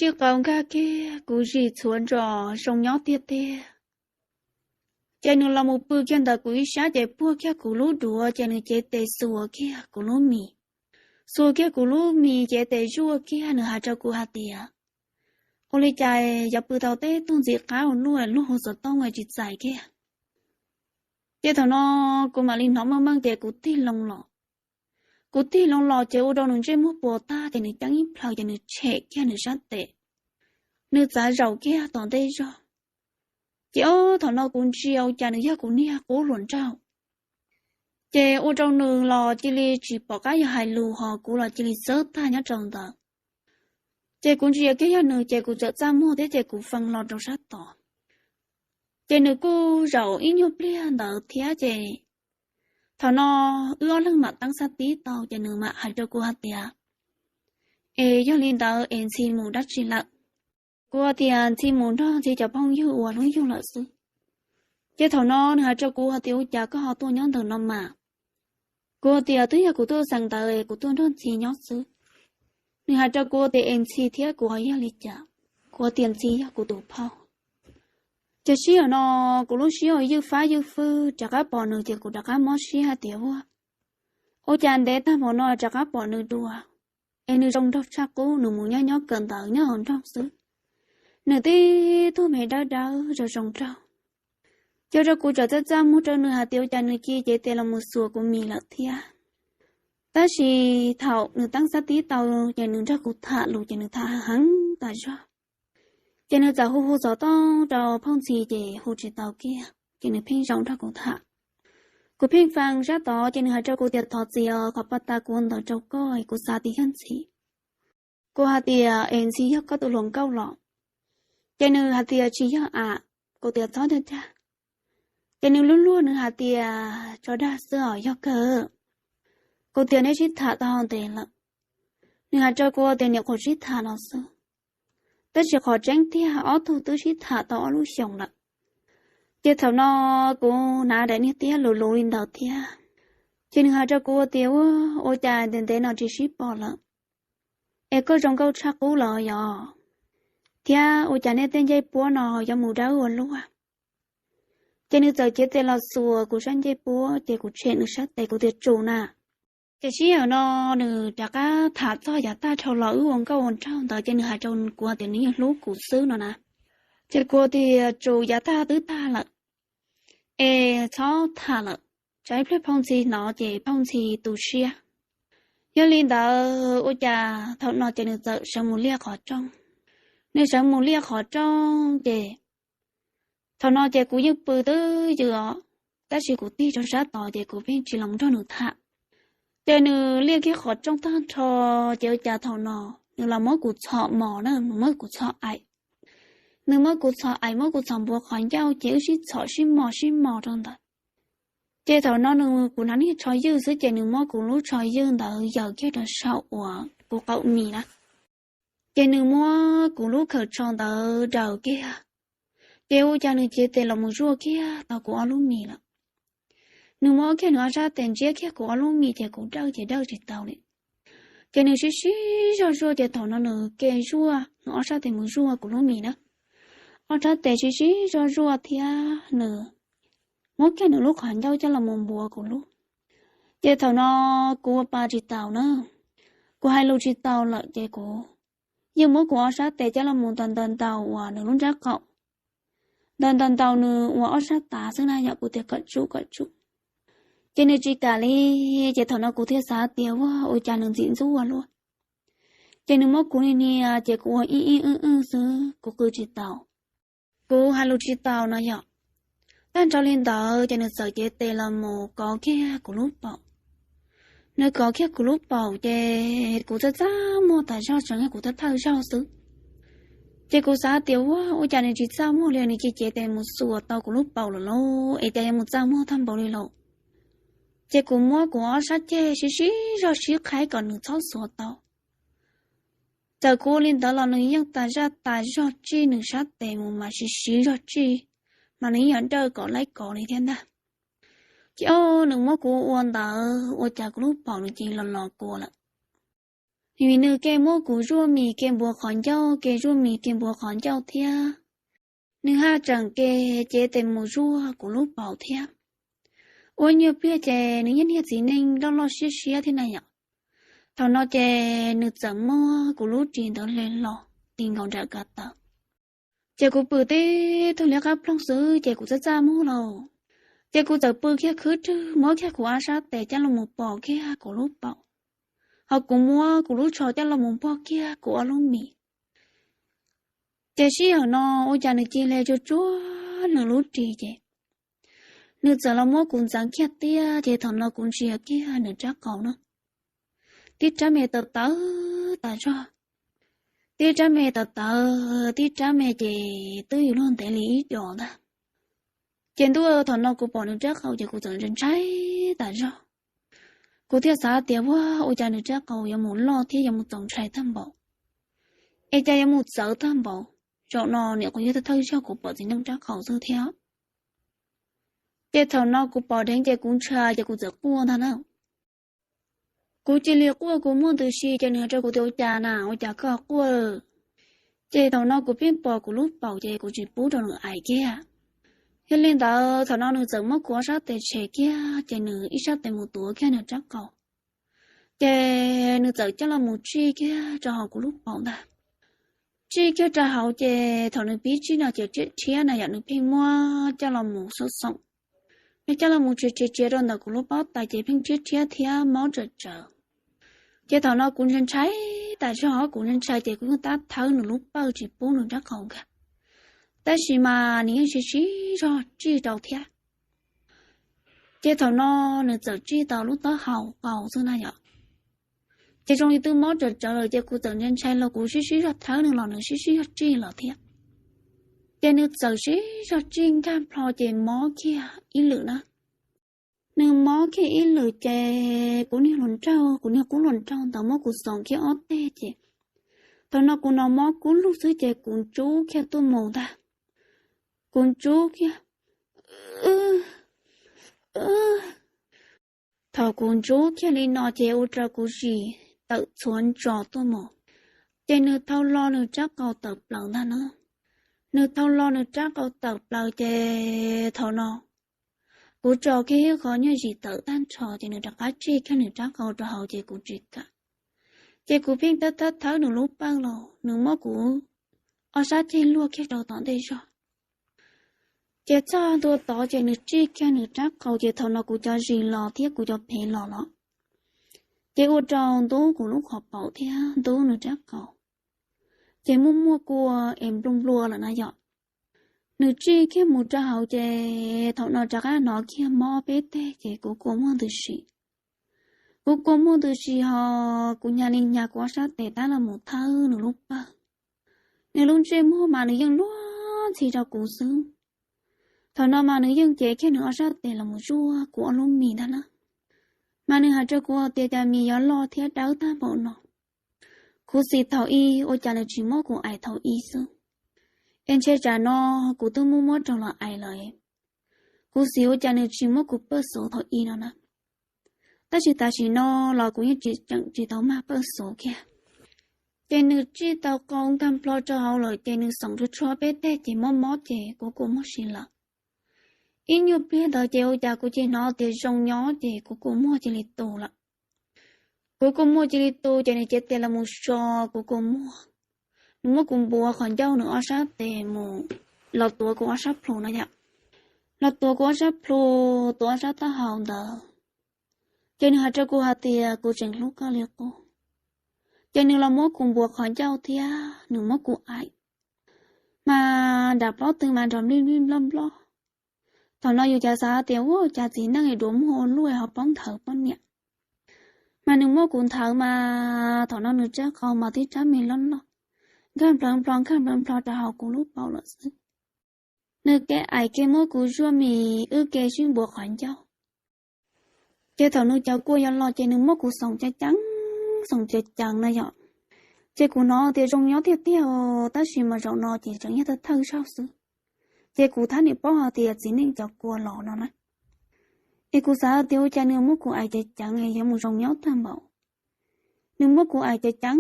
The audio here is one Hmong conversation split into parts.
Rij qaus nkag kiag kuv zis txhuav ntsos zoo nyob tiag tiag. Ces nws los mus pw kiag ntawm kuv ib sab ces puag kiag kuv lub duav ces nws cev tes xuas kiag kuv lub mis. Xuas kiag kuv lub mis cev tes zuaj kiag, nws hais rau kuv hais tias, ua li cas yuav pw tau teb tug ntxim qab ua luaj, luag hu xov tooj tsis txais kiag. Ces thaum no kuv mam li hnov meej meej ces kuv tig loo los. Kuv tig loo los ces ua rau nws ntsej muag puas tag ces nws ceeb ib plhaw ces nws tshem kiag nws sab tes, nws txav zaum kiag tom ntej zog. Ces ob thaum no kuv ntsia ua cas nws yog kuv niag qub hluas nraug. Ces ua rau nws los cia li tsis pom qab yuav hais lus hos kuv los cia li txawb tag nyob rau ntawd. Ces kuv ntsia kiag yog nws ces kuv txawm txaj muag thiab ces kuv fee los rau sab tod. Ces nws kuj zaum ib nyuag pliag ntawd thiab ces thaum no wb ob leeg mam teeb xab tib tau ces nws mam hais rau kuv hais tias, es yog li ntawd es ntxhi mus dab tsi lawm? Kuv hais tias ntxhi mus nrog ntxhi cov phooj ywg ua hnub yug lawm xwb. Ces thaum no nws hais rau kuv hais tias, ua cas koj ho tuaj nyob ntawm no mas? Kuv hais tias twb yog kuv tuaj xeem ntawd es kuv tuaj nrog ntxhi nyob xwb. Nws hais rau kuv tias es ntxhi thiab kuv ho yog li cas? Kuv tias ntxhi yog kuv tus phauj. Ces sij hawm no kuv lub siab ua ywj fab ywj fwj, rov qab pom nws ces kuv rov qab mob siab hais tias, ua, ua cas ntev tag npaum no rov qab pom nws dua, es nws zoo nraug tshaj qub, nws mus nyob nyob kawm ntawv nyob hauv nroog xwb, nws tib tug me dawb dawb zoo zoo nraug. Ces ua rau kuv txawm txaj txaj muag rau nws hais tias ua cas nws cia li cev tes los mus xuas kuv mis lawm thiab. Tab sis thaum nws teeb xab tib tau ces nws nrog kuv tham lus ces nws tham heev tas zog. Ces nws txawm hu hu xov tooj rau phauj ntxhi ces hu tsis tau kiag ces nws pheej zaum nrog kuv tham. Kuv pheej fee sab tod ces nws hais rau kuv tias thov txim os, qhov paj tas kuv ua ntawd rau koj es kuv xav tias yog ntxhi. Kuv hais tias es ntxhi yog koj tus hluas nkauj los? Ces nws hais tias tsis yog am. Kuv tias txhob dag dag. Ces nws luag luag nws hais tias tso dag xwb os, yog kawg. Kuv tias neb sib tham tau ntev lawm? Nws hais rau kuv tias nyuam qhuav sib tham no xwb, tab sis qhov tseeb tiag ob tug twb sib tham tau ob lub xyoos lawm. Ces thaum no kuv hnav daim niag tiab luv luv li ntawd thiab. Ces nws hais rau kuv tias ua, ua cas ntev ntev no tsis sib pom lawm, es koj zoo nkauj tshaj qub los yog, thiab ua cas nej tej ncej puab no yuav mus dawb ua luaj? Ces nws txawm cev tes los xuas kuv sab ncej puab ces kuv tshem nws sab tes kuv tias tsum na. Ces sij hawm no nws rov qab tham txog yav tag dhau los wb ua nkauj ua nraug ntawd ces nws hais rau kuv tias nws yeej hlub kuv xwb no na. Ces kuv tias tsum, yav tag twb tag lawm, es txhob tham lawm, tsam ib pliag phauj ntxhi hnov ces phauj ntxhi tu siab. Yog li ntawd ua cas thaum no ces nws txawm sawv mus liaj qhov rooj. Nws sawv mus liaj qhov rooj ces thaum no ces kuv yeej pw twj ywm os, tab sis kuv tig rau sab tod ces kuv pheej tsis los nrog nws tham. Ces nws liaj kiag qhov rooj tag nrho, ces ua cas thaum no nws los muab kuv txhom mos na, nws muab kuv txhom aim. Nws muab kuv txhom aim, muab kuv txhom npuav qhov ncauj ces wb sib txhom sib mos sib mos rau ntawd. Ces thaum no nws, kuv hnav niag tsho ywj xwb ces nws muab kuv lub tsho ywj ntawd yaws kiag rau saum uas kuv qaum mis na. Ces nws muab kuv lub khawm tsho ntawd daws kiag, ces ua cas nws cev tes los mus zuaj kiag tau kuv ob lub mis lawm. Nws muab kiag nws ob sab tes ntsiab kiag kuv ob lub mis ces kuv dawj ces dawj tsis tau li. Ces nws sib sib zog zuaj ces thaum no nws ke zuaj, nws ob sab tes mus zuaj kuv lub mis na. Ob sab tes sib sib zog zuaj thiab nws muab kiag nws lub qhov ncauj coj los mus npuav kuv lub. Ces thaum no kuv ua pa tsis taus na, kuv hais lus tsis tau lawm ces kuv yeej muab kuv ob sab tes coj los mus ntaus ntaus ntaus uas nws lub nrab qaum, ntaus ntaus ntaus nws uas ob sab tav xwb na, yog kuv tias kom tsum kom tsum. Ces nws tsis kam li, ces thaum no kuv thiaj xav tias ua, ua cas nws ntxim ntxub ua luaj. Ces nws muab kuv niag nias ces kuv ua ib ib wj wj xwb, kuv qw tsis taus, kuv hais lus tsis taus no yom. Tag nrho li ntawd ces nws txawm cev tes los mus kov kiag kuv lub paum. Nws kov kiag kuv lub paum ces kuv txaj txaj muag tas zog, tseem yog kuv thawj thawj zaug xwb. Ces kuv xav tias ua, ua cas nws tsis txaj muag li, nws cia cev tes mus xuas tau kuv lub paum lawm lauj, es cas yuav mus txaj muag tag npaum li lauj. Ces kuv muab kuv ob sab ceg sib sib zog sib qhaib kom nws txhob xuas tau. Txawm kuv ua li ntawd los nws yeej tas zaj tas zog tsij nws sab tes mus mas sib sib zog tsij, mas nws yeej yuav dawj kom laib kov li thiab ntag. Ces o, nws muab kuv ua ntawd ua cas kuv lub paum nws cia li los los kua lawm. Vim nws ke muab kuv zuaj mis ke npuav qhov ncauj, ke zuaj mis ke npuav qhov ncauj thiab. Nws haj tseem ke cev tes mus zuaj kuv lub paum thiab. Ua nyuag pliag ces nws yeej niag txiv neej loj loj siab siab thiab na yom. Thaum no ces nws txawm muab kuv lub ris ntawd hle los ti nkaus nram kav tawm. Ces kuv pw tib tug liab qab ploog xwb ces kuv txaj txaj muag lauj. Ces kuv txawm pw kiag khwb rwg muab kiag kuv ob sab tes coj los mus pos kiag kuv lub paum, ho kuv muab kuv lub tsho coj los mus npuav kiag kuv ob lub mis. Ces sij hawm no ua cas nws cia li tsuag tsuag nws lub ris ces nws txawm los muab kuv ntxeev kiag tiag ces thaum no kuv ntsia kiag nws rab qau na, tib rab me tawv tawv tas zog, tib rab me tawv tawv, tib rab me ces twb yuav luag ntev li ib co ntag. Ces ntuj, thaum no kuv pom nws rab qau ces kuv txawm ntshai ntshai tas zog. Kuv thiaj xav tias, Ua, ua cas nws rab qau yuav mus loj thiab yuav mus txaus ntshai tag npaum, es cas yuav mus txawv tag npaum? Zaum no niam qhuav yog thawj zaug kuv pom txiv neej rab qau xwb thiab. Ces thaum no kuv pom dheev ces kuv ntshai ces kuv txawm quaj ntag na. Kuv cia li quaj kuv muaj ntws si ces nws hais rau kuv tias, Ua cas na, ua cas koj quaj? Ces thaum no kuv pheej pos kuv lub paum ces kuv tsis pub rau nws aim kiag. Yog li ntawd thaum no nws txawm muab kuv ob sab tes tshem kiag ces nws ib sab tes mus tuav kiag nws rab qau. Ces nws txawm coj los mus tsij kiag rau hauv kuv lub paum ntag. Tsij kiag rau hauv ces thaum nws pib tsij no ces rhiab rhiab na yom, nws pheej muab coj los mus xoom xoom, nws coj los mus tsis tsis tsis rau ntawm kuv lub pob tais ces pheej rhiab rhiab thiab mob tsawv tsawv. Ces thaum no kuv ntshai ntshai tas zog, kuv ntshai ntshai ces kuv yeej tab thawb nws lub pawj tsis pub nws rab qau nkag, tab sis mas nws yeej sib sib zog tsij rau thiab. Ces thaum no nws txawm tsij tau lub taub hau qau xwb na yom. Ces zoo li twb mob tsawv tsawv lawm ces kuv txawm ntshai ntshai los kuv sib sib zog thawb nws los nws sib sib zog tsij los thiab. Ces nws txawm sib zog tsij nkag nplho ces mob kiag ib lwm na. Nws mob kiag ib lwm ces kuv niag hluas nraug, kuv niag qub hluas nraug ntawd muab kuv xoom kiag ob teg ces thaum no kuv hnov mob kub lug xwb ces kuv ntsub kiag tuaj mus ntag. Kuv ntsub kiag, thaum kuv ntsub kiag li no ces ua rau kuv zis tawm txhuav ntso tuaj mus. Ces nws thau lo nws rab qau tawm plaws ntag na. Nws thau lo nws rab qau tawm plaws ces thaum no kuv tso kiag ib qho nyuag zis tawm tag nrho ces nws rov qab tsij kiag nws rab qau rau hauv ces kuv tsis kam. Ces kuv pheej thawb thawb thawb nws lub pawj los nws muab kuv ob sab ceg luag kiag rau tom ntej zog. Ces txog ntua tod ces nws tsij kiag nws rab qau ces thaum no kuv cov zis los thiab kuv cov phev los los, ces ua rau ntub kuv lub qhov paum thiab ntub nws rab qau, ces muaj muaj kua es nplua nplua lawm na yom. Nws tsij kiag mus rau hauv ces thaum no rov qab hnov kiag mob peb teg ces kuv kua muag ntws si. Kuv kua muag ntws si ho kuv nyas li nyas kuv ob sab tes tab los mus thawb nws lub pawj. Nws lub ntsej muag mas nws yeej luag ntxhi rau kuv xwb. Thaum no mas nws yeej cev kiag nws ob sab tes los mus zuaj kuv ob lub mis ntag na. Mas nws hais rau kuv tias cas mis yuav loj thiab dawb tag npaum no. Kuv xis thaum i ua cas nws tsis muab kuv aim thaum i xwb, es ntshe tsam no kuv twb muab muab rau los aim lawm. Kuv xis ua cas nws tsis muab kuv pawj xuv thaum i no na. Tab sis tam sim no los kuv yeej tsis tseem tsis tau mag pawj xuv kiag. Ces nws tsij tau qau nkag nplho rau hauv lawm ces nws xoom tsuag tsuag peb teg ces mob mob ces kuv kua muag si lawm. Ib nyuag pliag ntawd ces ua cas kuv cia hnov tias zoo nyob ces kuv kua muag cia li tu lawm. Kuv kua muag cia li tu ces nws cev tes los mus so kuv kua muag. Nws muab kuv npuav qhov ncauj nws ob sab tes mus los tuav kuv ob sab plhu no yom. Los tuav kuv ob sab plhu, tuav ob sab taub hau ntawd. Ces nws hais rau kuv hais tias kuv tseem hlub koj li qub. Ces nws los muab kuv npuav qhov ncauj thiab nws muab kuv aim, mas nram plaub tw mas nrov nplij nplij nploj nploj. Thaum no yus cas xav tias ua cas txiv neej es duav muag ua luaj ho paub nthawv poj niam. Mas nws muab kuv nthawv mas thaum no nws rab qau mas tib rab me loj loj, nkag nplho nplho nkag nplho nplho rau hauv kuv lub paum lawm xwb. Nws ke aim ke muab kuv zuaj mis, wb ke sib npuav qhov ncauj. Ces thaum nws cov kua yuav los ces nws muab kuv xoom ceev ceev, xoom ceev ceev na yom. Ces kuv hnov tias zoo nyob tiag tiag, tab sis mas zaum no ces tseem yog thawj thawj zaug xwb. Ces kuv thab niam paub hais tias txiv neej cov kua los no na. Es kuv xav tias ua cas nws muab kuv aim ceev ceev es yuav mus zoo nyob tag npaum. Nws muab kuv aim ceev ceev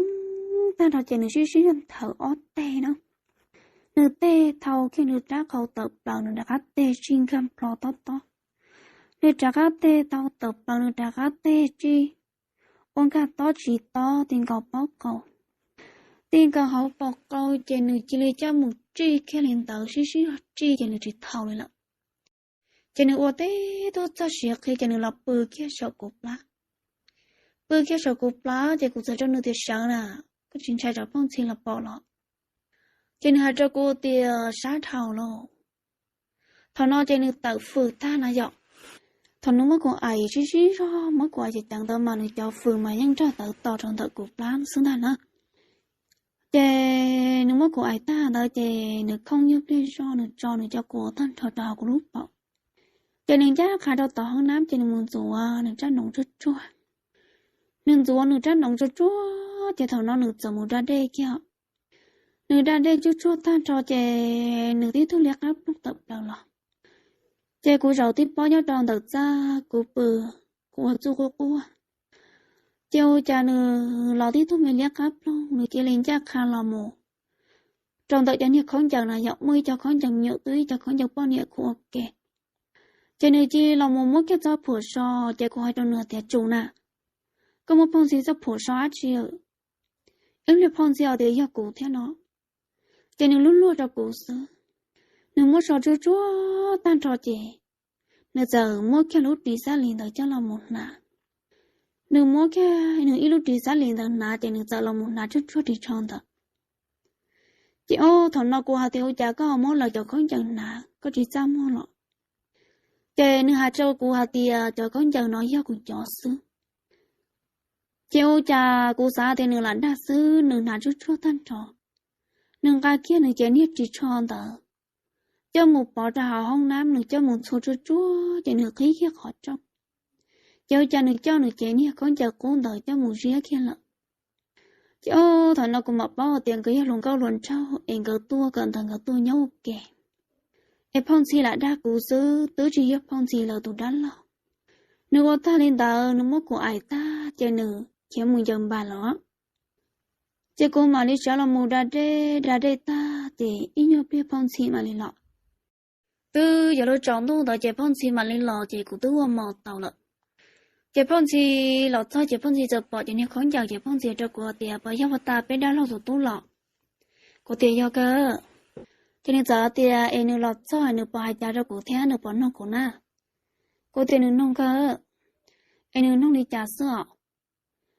tag nrho ces nws sib sib zog nthawv ob teg na. Nws teg thau kiag nws rab qau tawm plaws nws rov qab teg tsij nkag nplo tob tob. Nws rov qab teg thau tawm plaws nws rov qab teg tsij ua nkag tob tsis tob ti nkaus pob qau. Ti nkaus hauv paus qau ces nws cia li coj mus tsij kiag li ntawd sib sib zog tsij ces nws tsis thau li lawm. Ces nws ua tib tug txoj siav qhi ces nws los pw kiag saum kuv plab. Pw kiag saum kuv plab ces kuv txawm rau nws tias sawv na, koj tsis ntshai tsam phooj ntxhis los pom los? Ces nws hais rau kuv tias sab dhau lauj. Thaum no ces nws tawm fws tag na yom. Thaum nws muab kuv aim sib sib zog muab kuv aim ceev ceev ntawd mas nws cov fws mas yeej nrog tawv tos rau ntawm kuv plab xwb ntag na. Ces nws muab kuv aim tag ntawd ces nws khooj nyuag pliag zog nws tso nws cov kua tag nrho rau hauv kuv lub paum. Ces nws ncaj qha rau tom hoob nab ces nws mus ntxuav nws rab noov tsuag tsuag. Nws ntxuav nws rab noov tsuag tsuag ces thaum no nws txawm mus da dej kiag. Nws da dej tsuag tsuag tag nrho ces nws tib tug liab qab ploog tawm plaws los. Ces kuv zaum tib pob nyob rau ntawm txaj kuv pw, kuv ua txuj quaj quaj. Ces ua cas nws los tib tug me liab qab ploog nws cia li ncaj qha los mus rau ntawm cov niag khaub ncaws na yom, muaj ib co khaub ncaws me nyuam twb ib co khaub ncaws poj niam kuv ua ke. Ces nws cia li los mus muab kiag txoj phuam so, ces kuv hais rau nws tias tsum na, koj muab phooj ntxhis txoj phuam so dab tsi? Ib pliag phooj ntxhis tias yog kuv thiab no. Ces nws luag luag rau kuv xwb. Nws muab so tsuag tsuag tag nrho ces nws txawm muab kiag lub ris xab lis ntawd coj los mus hnav. Nws muab kiag nws ib lub ris xab lis ntawd hnav ces nws txawm los mus hnav tsuag tsuag ris tsho ntawd. Ces o, thaum no kuv hais tias ua cas koj ho muab lawv cov khaub ncaws hnav, koj tsis txaj muag los? Ces nws hais rau kuv hais tias cov khaub ncaws no yog kuv cov xwb. Ces ua cas kuv xav tias nws lam dag xwb, nws hnav tsuag tsuag tag nrho. Nws nqa kiag nws cev niag ris tsho ntawd coj mus pov rau hauv hoob nab, nws coj mus ntxhua tsuag tsuag ces nws qhib kiag qhov rooj. Ces ua cas nws coj nws cev niag khaub ncaws qub ntawd coj mus ziab kiag lawm. Ces o, thaum no kuv mam paub tias nkawd yog hluas nkauj hluas nraug es nkawd tuaj kawm ntawv nkawd tuaj nyob ua ke. Es phooj ntxhis lam dag kuv xwb, twb tsis yog phooj ntxhis lawv tus dab laug. Nws ua tag li ntawd nws muab kuv aim tag ces nws khiav mus ncaws npas lawm. Ces kuv mam li sawv los mus da dej, da dej tag ces ib nyuag pliag phooj ntxhis mam li los. Twb yuav luag tsaus ntuj ntawd ces phooj ntxhis mam li los ces kuv twb ua mov tau lawm. Ces phooj ntxhis los txog ces phooj ntxhis txawm pom ces niag khaub ncaws ces phooj ntxhis rau kuv tias puas yog puag ta peb dab laug tus tub los? Kuv tias yog kawg. Ces nws txawm tias es nws los txog nws puas hais cas rau kuv thiab nws puas noog kuv na? Kuv tias nws noog kawg. Es nws noog li cas xwb os?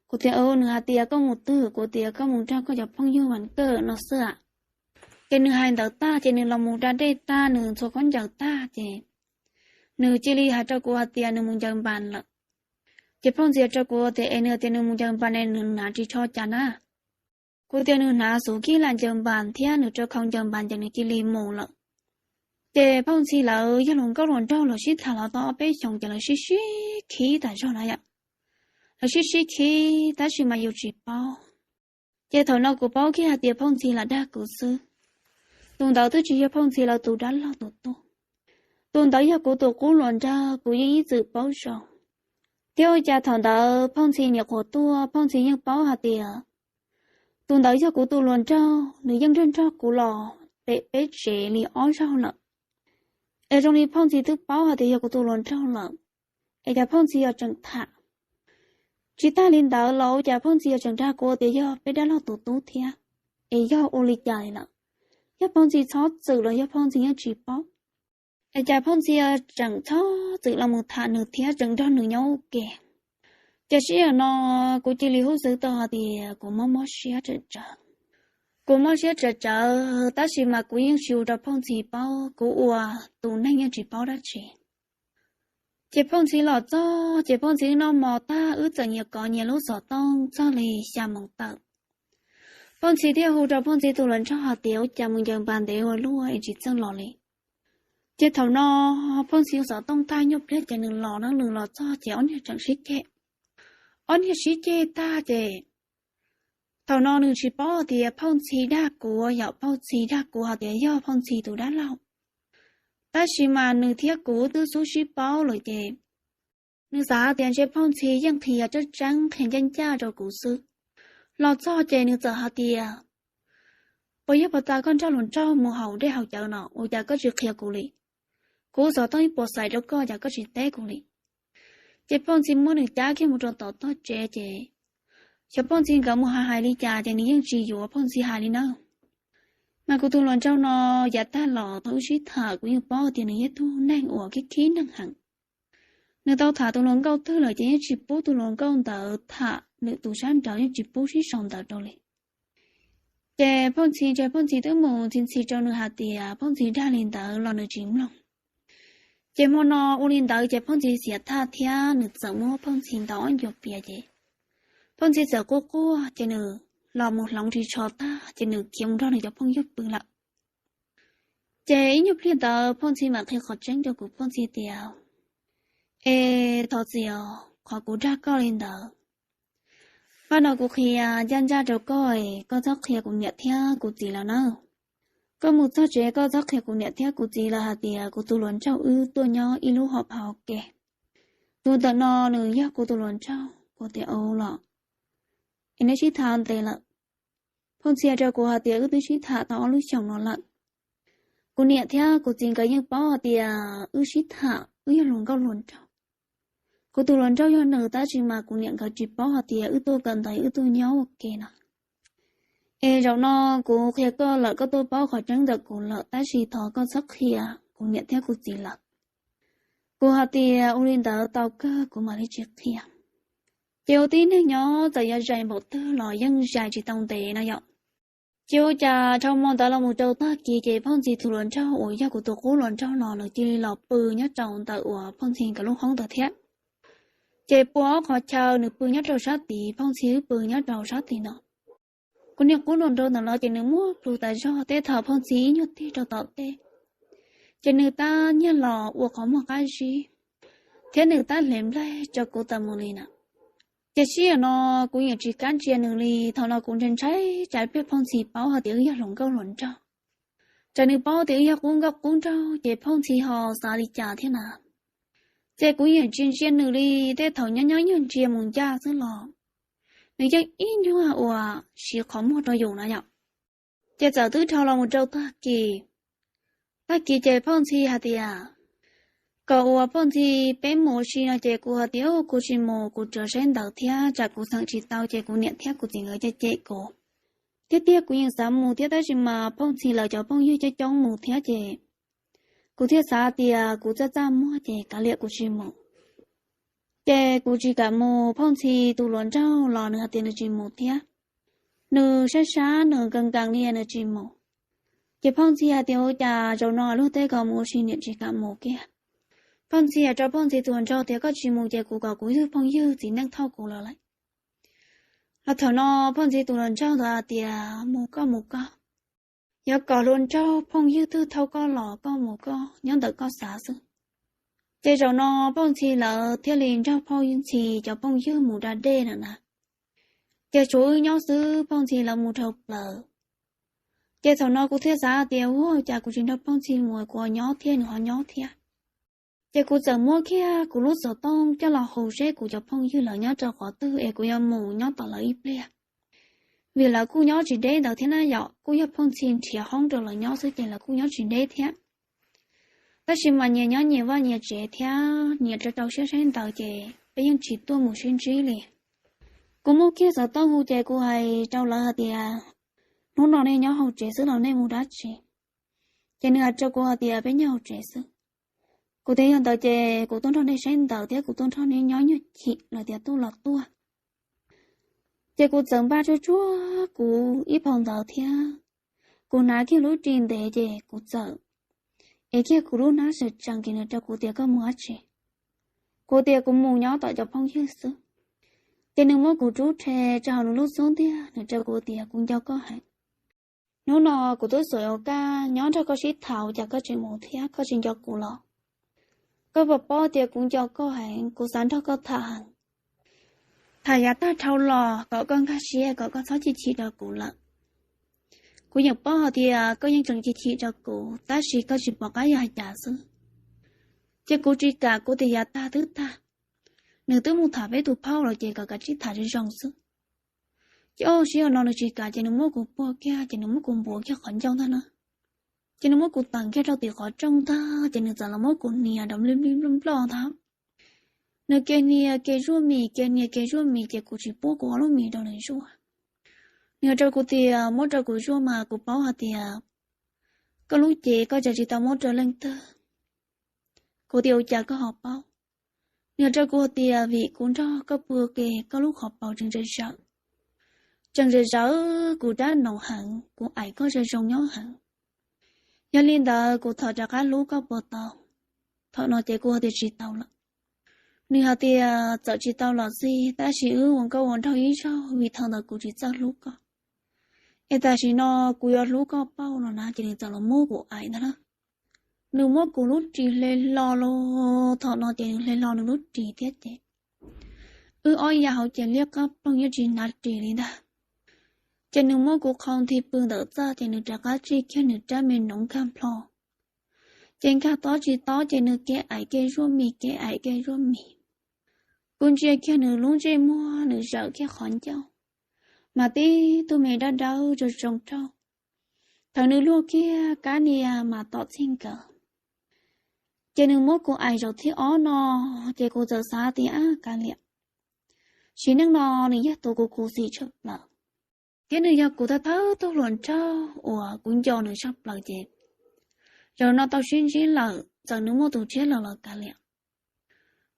Kuv tias nws hais tias koj mus twg? Kuv tias koj mus nrog koj cov phooj ywg vas kawm no xwb a. Ces nws hais ntawd tag ces nws los mus da dej tag nws ntxhua khaub ncaws tag ces nws cia li hais rau kuv hais tias nws mus ncaws npas lawm. Ces phooj ntxhis rau kuv tias es nws tias nws mus ncaws npas ne nws hnav ris tsho cas na? Kuv tias nws hnav xuv kij lam ncaws npas thiab nws rau khau ncaws npas ces nws cia li mus lawm. Ces phooj ntxhis lawv yog hluas nkauj hluas nraug lawv sib tham los tau ob peb xyoos ces lawv sib sib khib tas zog na yom. Lawv sib sib khib tab sis mas yus tsis paub. Ces thaum no kuv paub kiag hais tias phooj ntxhis lam dag kuv xwb. Tus ntawd twb tsis yog phooj ntxhis lawv tus dab laug tus tub. Tus ntawd yog kuv tus qub hluas nraug kuv yeej ib txwm paub zoo. Thiab ua cas thaum ntawd phooj ntxhis nyuam qhuav tuaj phooj ntxhis yeej paub hais tias tus ntawd yog kuv tus hluas nraug, nws yeej nrog nrog kuv los pem peb tsev li ob zaug lawm. Es zoo li phooj ntxhis twb paub hais tias yog kuv tus hluas nraug lawm, es cas phooj ntxhis yuav tseem tham. Tsis tag li ntawd los ua cas phooj ntxhis yuav tseem dag kuv tias yog peb dab laug tus tub thiab, es yog ua li cas li lawm? Yog phooj ntxhis txhob txwm los yog phooj ntxhis yeej tsis paub, es cas phooj ntxhis yuav tseem txhob txwm los mus tham nws thiab tseem nrog nws nyob ua ke. Ces sij hawm no kuv cia li hub xwb tau hais tias kuv mob mob siab tsawv tsawv. Kuv mob siab tsawv tsawv tab sis mas kuv yeej tsis ua rau phooj ntxhis paub, kuv ua tus neeg yeej tsis paub dab tsi. Ces phooj ntxhis los txog ces phooj ntxhis wb noj mov tag wb txawm nyias kov nyias lub xov tooj txog li xya moos tawm. Phooj ntxhis thiaj hu rau phooj ntxhis tus hluas nraug hais tias ua cas mus ncaws npas ntev ua luaj es tsis txeej los li. Ces thaum no phooj ntxhis hu xov tooj tag nyuag pliag ces nws los na, nws los txog ces ob niag tseem sib ceg. Ob niag sib ceg tag ces thaum no nws tsis paub tias phooj ntxhis dag kuv, yog phooj ntxhis dag kuv hais tias yog phooj ntxhis tus dab laug. Tab sis mas nws thiab kuv twb xub sib paub lawm ces nws xav tias ntshe phooj ntxhis yeej qhia tseeb tseeb qhia ncaj ncaj rau kuv xwb. Los txog ces nws txawm hais tias, puas yog puas tas koj nrog hluas nraug mus haus dej haus cawv no ua cas koj tsis qhia kuv li? Kuv xov tooj ib puas xais rau koj cas koj tsis teb kuv li? Ces Phooj Ntxhi muab nws cab kiag mus rau tom tog tsev ces xyov Phooj Ntxhi nkawd mus hais hais li cas ces nws yeej tsis yuav Phooj Ntxhi hais li na. Mas kuv tus hluas nraug no yav tag los thaum wb sib tham kuv yeej paub tias nws yog tug neeg uas khib khib neeg heev. Nws tau tham tus hluas nkauj twg lawm ces yeej tsis pub tus hluas nkauj ntawd tham nws tus sab nraud, yeej tsis pub sib sau ntawv rau li. Ces Phooj Ntxhi ntshai Phooj Ntxhi twb mus ntxhi ntxhi rau nws hais tias Phooj Ntxhi dag li ntawd los nws tsis mloog. Ces hmo no ua li ntawd ces Phooj Ntxhi xiam thaj thiab nws txawm muab Phooj Ntxhi ntaus ob ncua pias ces Phooj Ntxhi txawm quaj quaj ces nws los mus hloov ris tsho tag ces nws khiav mus nrog nws cov phooj ywg pw lawm. Ces ib nyuag pliag ntawd Phooj Ntxhi mam qhia qhov tseeb rau kuv Phooj Ntxhi tias, es thov txim os, qhov kuv dag koj li ntawd, pab no kuv qhia ncaj ncaj rau koj es koj txhob qhia kuv niam thiab kuv txiv lawv na. Koj mus txog tsev koj txhob qhia kuv niam thiab kuv txiv lawv hais tias kuv tus hluas nraug wb tuaj nyob ib lub hom phau ke. Tus ntawm no nws yog kuv tus hluas nraug. Kuv tias, Ua los, es neb sib tham ntev lawm? Phooj Ntxhi hais rau kuv hais tias wb twb sib tham tau ob lub xyoos no lawm. Kuv niam thiab kuv txiv nkawd yeej paub hais tias wb sib tham, wb yog hluas nkauj hluas nraug. Kuv tus hluas nraug yog nws tab sis mas kuv niam nkawd tsis paub hais tias wb tuaj kawm ntawv wb tuaj nyob ua ke no. Es zaum no kuv qhia koj lawm koj tuaj paub qhov tseeb ntawm kuv lawm tab sis thov koj txhob qhia kuv niam thiab kuv txiv lawv. Kuv hais tias ua li ntawd tau kawg kuv mam li tsis qhia. Ces ua tib neeg nyob txawm yog zais npaum twg los yeej zais tsis tau ntev no yom. Ces ua cas dhau hmo ntawd los mus rau tag kis ces Phooj Ntxhi tus hluas nraug uas yog kuv tus qub hluas nraug no nws cia li los pw nyob rau ntawm uas Phooj Ntxhi nkawd lub hoob ntawd thiab. Ces pua ob qhov chaw nws pw nyob rau sab tid, Phooj Ntxhi wb pw nyob rau sab tid no. Kuv niag qub hluas nraug ntawm no ces nws muaj plhus tas zog, tej thaum Phooj Ntxhi ib nyuag tig rau tom tej ces nws tab nyiag los ua qhov muag qab zib thiab nws tab hle nplaig rau kuv tawm mus li na. Ces sij hawm no kuv yeej tsis kam ntsia nws li, thaum no kuv ntshai ntshai tsam pliag Phooj Ntxhi paub hais tias wb yog hluas nkauj hluas nraug. Tsam nws paub tias wb yog qub nkauj qub nraug ces Phooj Ntxhi ho xav li cas thiab na. Ces kuv yeej tsis ntsia nws li, tej thaum nyob nyob nyuag ntsia mus ncaj xwb los nws yeej ib nyuag uas siv qhov muag rau yus na yom. Ces txawm twb dhau los mus rau tag kis, tag kis ces Phooj Ntxhi hais tias kom uas Phooj Ntxhi peb mus ua si no ces kuv hais tias kuv tsis mus, kuv rov saib ntawv thiab tsam kuv xeem tsis tau ces kuv niam thiab kuv txiv nkawd cem cem kuv. Tiag tiag kuv yeej xav mus thiab tab sis mas Phooj Ntxhi lawv cov phooj ywg coob coob mus thiab ces kuv thiaj xav tias kuv txaj txaj muag ces kav liam kuv tsis mus. Ces kuv tsis kam mus, Phooj Ntxhi tus hluas nraug los nws hais tias nws tsis mus thiab. Nws sab sab nws nkees nkees li nws tsis mus. Ces Phooj Ntxhi hais tias ua cas zaum no luag tej kom mus ua si niam tsis kam mus kiag. Phooj Ntxhi hais rau Phooj Ntxhi tus hluas nraug tias koj tsis mus ces kuv kom kuv ib tug phooj ywg txiv neej thauj kuv lawm lauj. Los thaum no Phooj Ntxhi tus hluas nraug ntawd hais tias mus koj mus koj, yuav kom hluas nraug phooj ywg twg thauj koj los koj mus koj, nyob ntawm koj xav xwb. Ces zaum no Phooj Ntxhi lawv thiaj li nrog Phooj Ntxhi cov phooj ywg mus da dej na na. Ces tshuav wb nyob xwb, Phooj Ntxhi lawv mus dhau plaws. Ces thaum no kuv thiaj xav tias ua cas kuv tsis nrog Phooj Ntxhi mus, kuv ho nyob thiab nws ho nyob thiab. Ces kuv txawm muab kiag kuv lub xov tooj coj los hu seb kuv cov phooj ywg lawv nyob rau qhov twg es kuv yuav mus nyob tom lawv ib pliag. Vim lawv kuj nyob tsis deb ntawd thiab na yom, kuj yog Phooj Ntxhi nrhiav hoob rau lawv nyob xwb ces lawv kuj nyob tsis deb thiab. Tab sis mas nyias nyob nyias vaj nyias tsev thiab nyias rau rau siab saib ntawv ces peb yeej tsis tuaj mus sib ntsib li. Kuv muab kiag xov tooj hu ces kuv hais rau lawv hais tias hnub no nej nyob hauv tsev xwb los nej mus dab tsi? Ces nws hais rau kuv hais tias peb nyob hauv tsev xwb. Kuv tias yog ntawd ces kuv tuaj nrog nej saib ntawv thiab kuv tuaj nrog nej nyob nyuag chim los tias tuaj los tuaj. Ces kuv txawm npaj tsuag tsuag kuv ib phau ntawv thiab kuv hnav kiag lub ris ntev ces kuv txawm ev kiag kuv lub hnab sawv tsees ces nws rau kuv tias koj mus dab tsi? Kuv tias kuv mus nyob tom cov phooj ywg xwb. Ces nws muab kuv rub rhe rau hauv nws lub xub ntiag nws rau kuv tias kuv nco koj heev. Hnub no kuv twb xuas ua kaj nyob nrog koj sib tham cas koj tsis mus thiab koj tsis nco kuv los? Koj puas paub tias kuv nco koj heev, kuv xav nrog koj tham heev. Tham yav tag dhau los kom koj nkag siab kom koj txhob chim chim rau kuv lawm. Kuv yeej paub hais tias koj yeej tseem chim chim rau kuv tab sis koj tsis pom qab yog hais cas xwb. Ces kuv tsis kam, kuv tias yav tag twb tag, nws twb mus tham peb tus phauj lawm ces kom kav tsij tham zoo zoo xwb. Ces ob sij hawm no nws tsis kam ces nws muab kuv puag kiag ces nws muab kuv npuav kiag qhov ncauj ntag na. Ces nws muab kuv tawm kiag rau tim qhov rooj ntag ces nws txawm los muab kuv hnia nrov nplij nplij nploj nploj ntag. Nws ke hnia ke zuaj mis ke hnia ke zuaj mis ces kuv tsis pub kuv ob lub mis rau nws zuaj. Nws hais rau kuv tias muab rau kuv zuaj mas kuv paub hais tias koj lub cev koj tseem tsis tau muab rau leej twg. Kuv tias ua cas koj ho paub? Nws hais rau kuv hais tias vim kuv nrog koj pw ua ke koj lub qhov paus tseem zawm zawm, tseem zawm zawm, kuv rab noov heev kuv aim koj zoo zoo nyob heev. Yog li ntawd kuv thov rov qab hlub koj puas tau? Thaum no ces kuv hais tias tsis tau lawm. Nws hais tias txawm tsis tau los xij tab sis wb ua nkauj ua nraug ib zaug vim thaum ntawd kuv tsis txawj hlub koj, es tam sim no kuv yuav hlub koj pauj no na ces nws txawm los muab kuv aim ntag na. Nws muab kuv lub ris hle hlo los thaum no ces nws hle hlo nws lub ris thiab ces wb ob yam hauv ces liab qab ploog yeej tsis hnav ris li ntag. Ces nws muab kuv qhau nthi pw ntawm txaj ces nws rov qab tsij kiag nws rab me noov nkag nplho. Ces nkag tob tsis tob ces nws ke aim ke zuaj mis ke aim ke zuaj mis. Kuv ntsia kiag nws lub ntsej muag nws zawm kiag qhov ncauj, mas tib tug me dawb dawb zoo zoo nraug. Thaum nws luag kiag kab nias mas tom txij nkawm. Ces nws muab kuv aim zaum thib ob no ces kuv txawm xav tias ab kav liam, sim neej no nws yog tus kuv khuv xim tshaj plaws, thiab nws yog kuv thawj thawj tug hluas nraug uas kuv nco nws tshaj plaws ces zaum no tau sib ntsib lawm txawm nws muaj tus tshiab lawm los kav liam,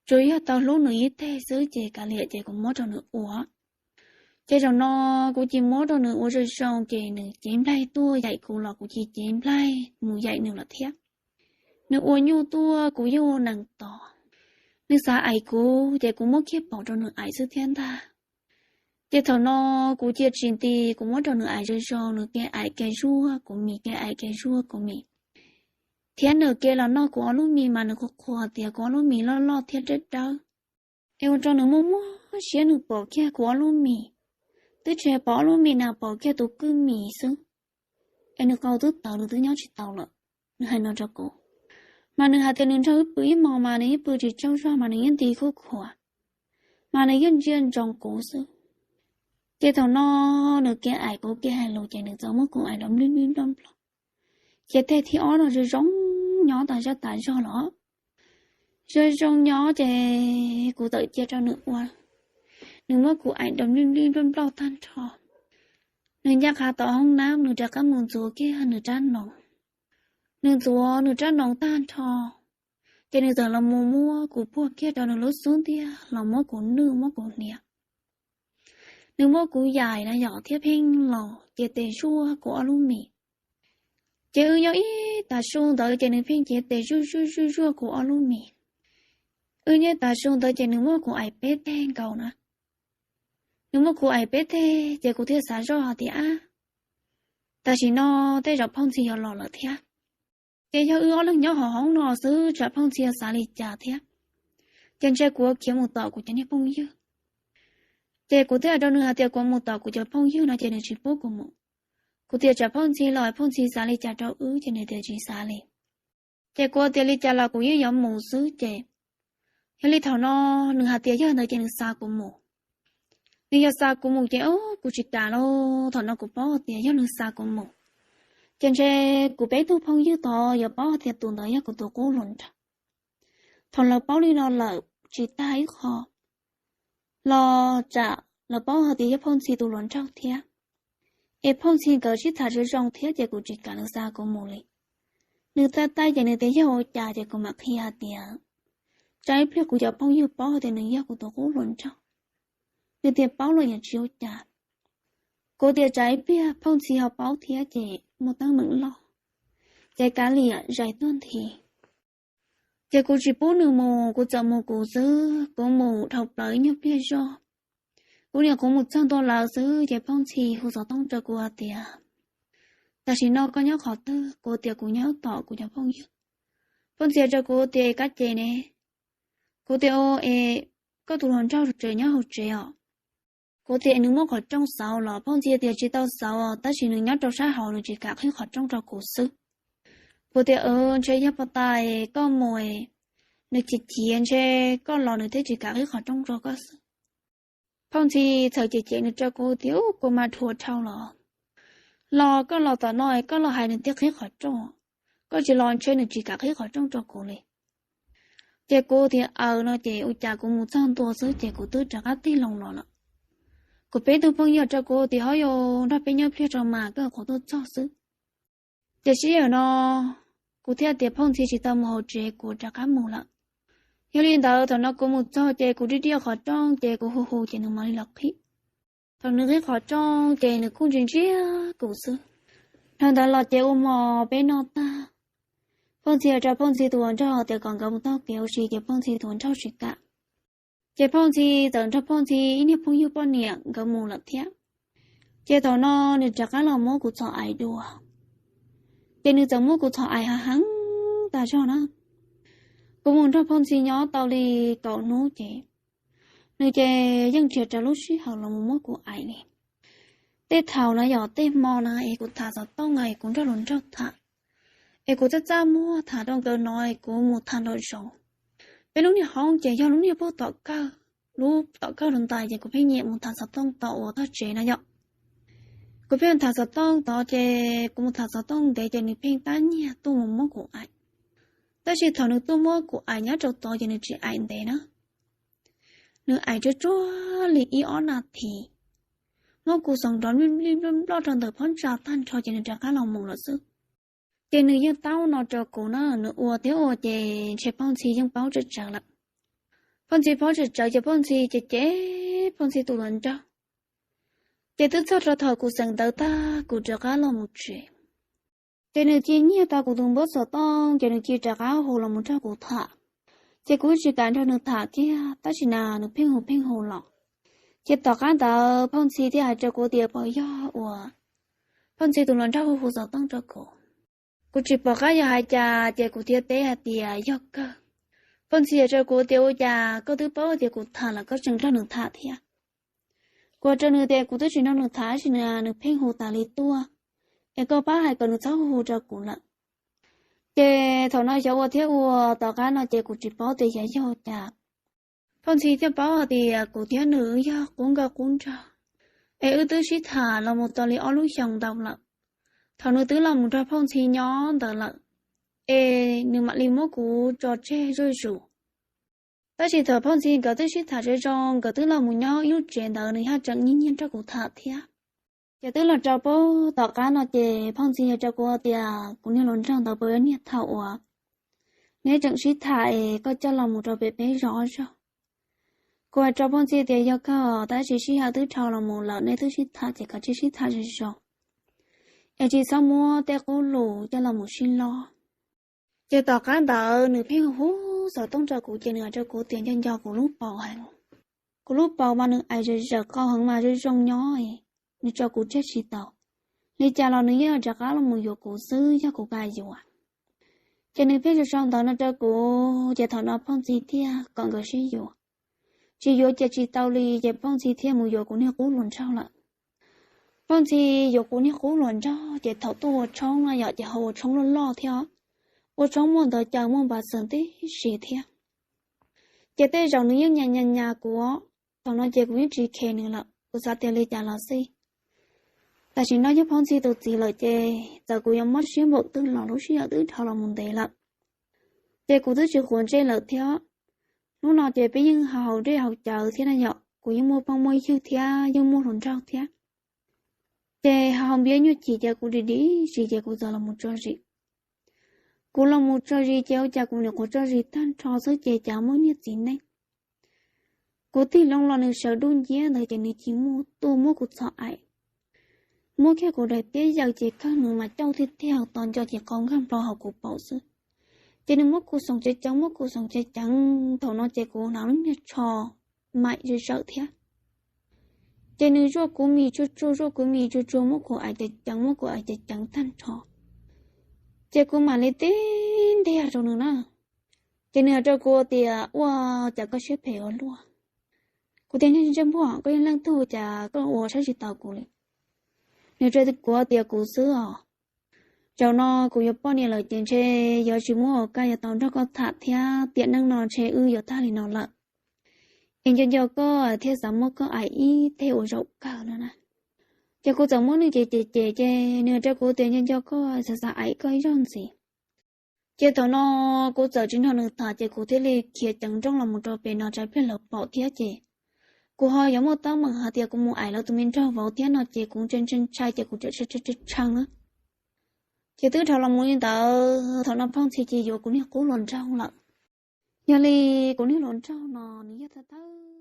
tsuas yog tau hlub nws ib teg xwb ces kav liam ces kuv muab rau nws ua. Ces zaum no kuv cia muab rau nws ua zoo zoo ces nws cev nplaig tuaj yaim kuv los kuv cia cev nplaig mus yaim nws lawm thiab. Nws ua nyuj tuaj kuv yeej ua nees tos. Nws xav aim kuv ces kuv muab kiag paum rau nws aim xwb thiab ntag. Ces thaum no kuv cia tsis nti kuv muab rau nws aim zoo zoo, nws ke aim ke zuaj kuv mis ke aim ke zuaj kuv mis, thiab nws ke los noj kuv ob lub mis mas nws qhuas qhuas tias kuv ob lub mis loj loj thiab dawb dawb. Es ua rau nws muaj muaj siab nws pom kiag kuv ob lub mis, twb tsis pom ob lub mis na pom kiag tus kwj mis xwb. Es nws qau twb tawv nws twb nyob tsis tau lawm. Nws hais no rau kuv, mas nws hais tias nws nrog wb pw ib hmos mas nws yeej pw tsis tsaug zog mas nws yeej nti khuj khuav, mas nws yeej ntsia ntsoov kuv xwb. Ces thaum no nws ke aim kuv ke hais lus ces nws txawm muab kuv aim nrov nplij nplij nploj nploj. Ces teg thib ob no zoo zoo nyob tas zaj tas zog los zoo zoo nyob ces kuv txawm cia rau nws ua. Nws muab kuv aim nrov nplij nplij nploj nploj tag nrho. Nws ncaj qha tom hoob nab nws rov qab mus ntxuav kiag nws rab noov. Nws ntxuav nws rab noov tag nrho ces nws txawm los mus muab kuv puag kiag rau nws lub xub ntiag los muab kuv nwj muab kuv hnia. Nws muab kuv yaim los yom thiab pheej los ces tes zuaj kuv ob lub mis. Ces wb nyob ib tag su ntawd ces nws pheej cev tes zuj zuj zuj zuaj kuv ob lub mis. Wb nyob ib tag su ntawd ces nws muab kuv aim peb teg nkaus na. Nws muab kuv aim peb teg ces kuv thiaj xav zoj hais tias ab, tam sim no tej zaum phooj ntxhis yuav los lawm thiab. Ces yog wb ob leeg nyob hauv hoob no xwb tsam phooj ntxhis yuav xav li cas thiab. Ces ntshe kuv yuav khiav mus tom kuv cov niag phooj ywg. Ces kuv thiaj hais rau nws hais tias kuv mus tom kuv cov phooj ywg no ces nws tsis pub kuv mus. Kuv tias tsam phooj ntxhis los phooj ntxhis xav li cas rau wb ces nws tias tsis xav li. Ces kuv tias li cas los kuv yeej yuav mus xwb ces yog li thaum no nws hais tias yog ntawd ces nws xa kuv mus. Nws yog xa kuv mus ces kuv tsis kam lauj, thaum no kuv paub tias yog nws xa kuv mus ces ntshe kuv peb tug phooj ywg tod yuav paub tias tus ntawd yog kuv tus qub hluas nraug. Thaum lawv paub li no lawm tsis tag ib qho los tsam lawv paub hais tias yog phooj ntxhis tus hluas nraug thiab, es phooj ntxhis nkawd sib tham zoo zoo thiab ces kuv tsis kam nws xa kuv mus li. Nws taij taij ces nws tias yog ua cas ces kuv mam qhia hais tias tsam ib pliag kuv cov phooj ywg paub hais tias nws yog kuv tus qub hluas nraug. Nws tias paub los yeej tsis ua cas. Kuv tias tsam ib pliag phooj ntxhis ho paub thiab ces muaj teeb meem loj, ces kav liam zais tuag nthi. Ces kuv tsis pub nws mus, kuv txawm mus kuv xwb, kuv mus dhau plaws ib nyuag pliag zog. Kuv niam kuv mus txog ntua lawv xwb ces phooj ntxhis hu xov tooj rau kuv hais tias tam sim no koj nyob qhov twg? Kuv tias kuv nyob tom kuv cov phooj ywg. Phooj ntxhis rau kuv tias kab ces ne? Kuv tias es koj tus hluas nraug tseem nyob hauv tsev os. Kuv tias nws muab qhov rooj xauv los? Phooj ntxhis tias tsis tau xauv tab sis nws nyob rau sab hauv nws tsis kam qhib qhov rooj rau kuv xwb. Kuv tias ntshe yog pas tas koj mus nws chim chim ntshe koj los nws thiaj tsis kam qhib qhov rooj rau koj xwb. Phooj Ntxhi txawm cem cem nws rau kuv tias, Ub, kuv mas dhuav dhau los, los koj los tom no es koj los hais nws thiaj qhib qhov rooj, koj tsis los ntshe nws tsis kam qhib qhov rooj rau kuv li. Ces kuv tias, Aws, no ces ua cas kuv mus txog ntua xwb ces kuv twb rov qab tig loo los lawm. Kuv peb tug phooj ywg rau kuv tias, Ho yog nrog peb nyob pliag tso mas koj qhuav tuaj txog xwb. Ces sij hawm no kuv thiaj tias Phooj Ntxhi tsis tau mus hauv tsev, kuv rov qab mus lawm. Yog li ntawd thaum no kuv mus txog ces kuv diaj diaj qhov rooj ces kuv hu hu ces nws mam li los qhib. Thaum nws qhib qhov rooj ces nws kuj ntsia ntsia kuv xwb. Dhau ntawd los ces ua mov peb noj tag, Phooj Ntxhi hais rau Phooj Ntxhi tus hluas nraug tias kom nkawd mus taug kev ua si ces Phooj Ntxhi tus hluas nraug tsis kam. Ces Phooj Ntxhi txawm nrog Phooj Ntxhi ib niag phooj ywg poj niam nkawd mus lawm thiab. Ces thaum no nws rov qab los muab kuv txhom aim dua. Ces nws txawm muab kuv txhom aim hav heev tas zog na. Kuv mus nrog Phooj Ntxhi nyob tau li kaum hnub ces nws ces yeej nrhiav raws lub sij hawm los mus muab kuv aim li. Tej thaum na yog tej hmo na es kuv tham xov tooj es kuv nrog hluas nraug tham, es kuv txaj txaj muag tham rau nkawd no es kuv mus tham nraum zoov. Peb lub niag hoob ces yog lub niag puag tom kawg, lub tom kawg rau ntais ces kuv pheej nyiam mus tham xov tooj tom uas tog tsev na yom. Kuv pheej tham xov tooj tod ces kuv mus tham xov tooj ntev ces nws pheej tab nyiag tuaj mus muab kuv aim. Tab sis thaum nws tuaj muab kuv aim nyob rau tod ces nws tsis aim ntev na. Nws aim tsuag tsuag li ib ob nas this, muab kuv xoom nrov nplij nplij nploj nploj rau ntawm phab ntsa tag nrho ces nws rov qab los mus lawm xwb. Ces nws yeej taub no rau kuv na, nws ua thiab ua ces ntshe Phooj Ntxhi yeej paub tsawv tsawv lawm. Phooj Ntxhi paub tsawv tsawv ces Phooj Ntxhi ces cem Phooj Ntxhi tus hluas nraug. Ces twb txog rau thaum kuv xeem ntawv tag kuv rov qab los mus tsev. Ces nws cia nyiag tau kuv tus npawb xov tooj ces nws cia rov qab hu los mus nrog kuv tham. Ces kuv tsis kam nrog nws tham kiag tab sis na nws pheej hu pheej hu los. Ces tom qab ntawd Phooj Ntxhi thiaj hais rau kuv tias puas yog uas Phooj Ntxhi tus hluas nraug hu hu xov tooj rau kuv. Kuv tsis pom qab yog hais cas ces kuv thiaj teb hais tias yog kawg. Phooj Ntxhi hais rau kuv tias ua cas koj twb paub tias kuv tham los koj tseem nrog nws tham thiab. Kuv hais rau nws tias kuv twb tsis nrog nws tham tab sis nws pheej hu tas li tuaj, es koj pab hais kom nws txhob hu hu rau kuv lawm. Ces thaum no xyov ua thiab ua tom qab no ces kuv tsis paub tias xyov yog cas Phooj Ntxhi thiaj paub hais tias kuv thiab nws yog qub nkauj qub nraug, es wb twb sib tham los mus tau li ob lub xyoos ntau lawm. Thaum nws twb los mus nrog Phooj Ntxhi nyob ntawd lawm, es nws mam li muab kuv tso tseg zuj zus. Tab sis thaum Phooj Ntxhi nkawd twb sib tham zoo zoo, nkawd twb los mus nyob ib lub tsev ntawd nws yog tseem nyiag nyiag nrog kuv tham thiab. Ces twb los rau puag tom qab no ces Phooj Ntxhi hais rau kuv tias kuv niag hluas nraug ntawd puas yog niag thaum uas neb tseem sib tham es koj coj los mus rau pem peb zos zog. Kuv hais rau Phooj Ntxhi tias yog kawg tab sis sij hawm twb dhau los mus lawm, neb twb sib tham ces koj cia sib tham zoo zoo, es tsis txhob muab tej qub lus coj los mus sib lob. Ces tom qab ntawd nws pheej hu xov tooj rau kuv ces nws hais rau kuv tias nco nco kuv lub paus heev. Kuv lub paus mas nws aim zawm zawm qau heev mas zoo zoo nyob, nws tso kuv tseg tsis tau. Li cas los nws yeej rov qab los mus yuav kuv xwb yog kuv kam yuav. Ces nws pheej sau sau ntawv no rau kuv ces thaum no Phooj Ntxhi thiaj kom nkawd sib yuav. Tsis yuav ces tsis tau li ces Phooj Ntxhi thiaj mus yuav kuv niag qub hluas nraug lawm. Phooj Ntxhi yuav kuv niag qub hluas nraug ces thaum tuaj ua tshoob no yom ces ho ua tshoob loj loj thiab, ua tshoob muaj ntawv caws muaj npav xeem tib si thiab. Ces tej zaum nws yeej nyas nyas nyas kuv, thaum no ces kuv yeej tsis khe nws lawm, kuv xav tias li cas los xij. Tam sim no yog Phooj Ntxhi tus txiv lawm ces txawm kuv yuav mob siab npaum twg los lub sij hawm twb dhau los mus ntev lawm, ces kuv twb tsis quav ntsej lawm thiab. Hnub no ces peb yeej haus dej haus cawv thiab na yom, kuv yeej muaj phooj muaj ywg thiab yeej muaj hluas nraug thiab. Ces haus npiab nyuag chim ces kuv dim dim si ces kuv txawm los mus tso zis. Kuv los mus tso zis ces ua cas kuv nyuam qhuav tso zis tag nrho xwb ces cas muaj niag txiv neej. Kuv tig loo los nws sawv duj nciab ntawd ces nws cia li muab tuaj muab kuv txhom aim, muab kiag kuv daim tiab yaws ces kawg nws mas cauj tiag tiag, tos nco ces qau nkag nplo hauv kuv paum xwb. Ces nws muab kuv xoom ceev ceev muab kuv xoom ceev ceev, thaum no ces kuv hnav lub niag tsho maim zawm zawm thiab. Ces nws zuaj kuv mis tsuag tsuag zuaj kuv mis tsuag tsuag muab kuv aim ceev ceev muab kuv aim ceev ceev tag nrho. Ces kuv mam li tib ntiag rau nws na. Ces nws hais rau kuv tias ua cas koj siab phem ua luaj. Kuv tias ntsej muag koj yog leej twg cas koj ua saib tsis taus kuv li. Nws hais rau kuv tias kuv xwb os, zaum no kuv yuav poj niam lawm ces ntshe yuav tsis muaj ua kaj yuav tau nrog koj tham thiab, tiam neej no ntshe wb yuav tag li no lawm. es nco nco koj thiab xav muab koj aim ib teg ua zaum kawg no na. Ces kuv txawm muab nws cem cem cem ces nws rau kuv tias nco nco koj, xav xav aim koj ib zaug ntxiv. Ces thaum no kuv txawm tsis nrog nws tham ces kuv thiaj li khiav ceev nrooj los mus rau pem no tsam pliag lawv pom thiab ces kuv ho yuav muaj teeb meem hais tias kuv mus aim lawv tus me nraug vauv thiab no ces kuv ntshai ntshai ntshai ces kuv tseem tshee tshee na. Ces twb dhau los mus li ntawd thaum no Phooj Ntxhi ces yuav kuv niag qub hluas nraug lawm. Yog li kuv niag hluas nraug no nws yog thawj thawj